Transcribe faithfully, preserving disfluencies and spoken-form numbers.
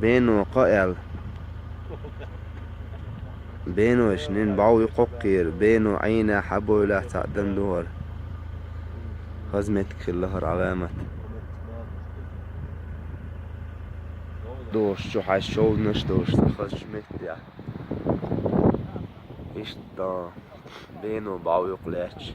Бено кхоаьлла. Бенойш нин бӀов ю кхоккхийра, бено Ӏийна хьабойла цхьаъ дан духар. Хаза меттиг хилла хӀара Ӏаламат. Дош чу хьаьж шовданаш долуш ца хазачу меттехь. Иштта бено бӀов юкъа лаьтташ.